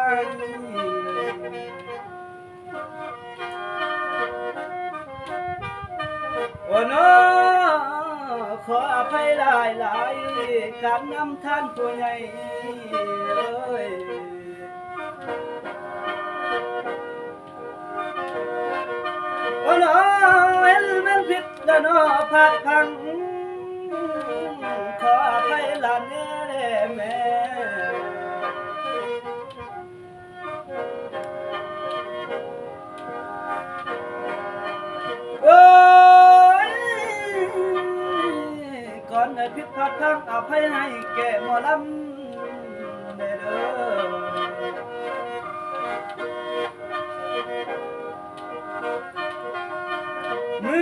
ໂອ້ ນອ ຂໍອະໄພຫຼາຍໆ ກາບນຳທ່ານຜູ້ໃຫຍ່ເອີຍ. ໂອ້ ນອ ເຫັນແມ່ນຜິດແລ້ວເນາະ ພາດພລັ້ງ ຂໍອະໄພຫຼານແດ່ແມ່. ໂອ້ຍ ກ່ອນໄດ້ຜິດພາດພລັ້ງ ອະໄພໃຫ້ແກ່ໝໍລຳ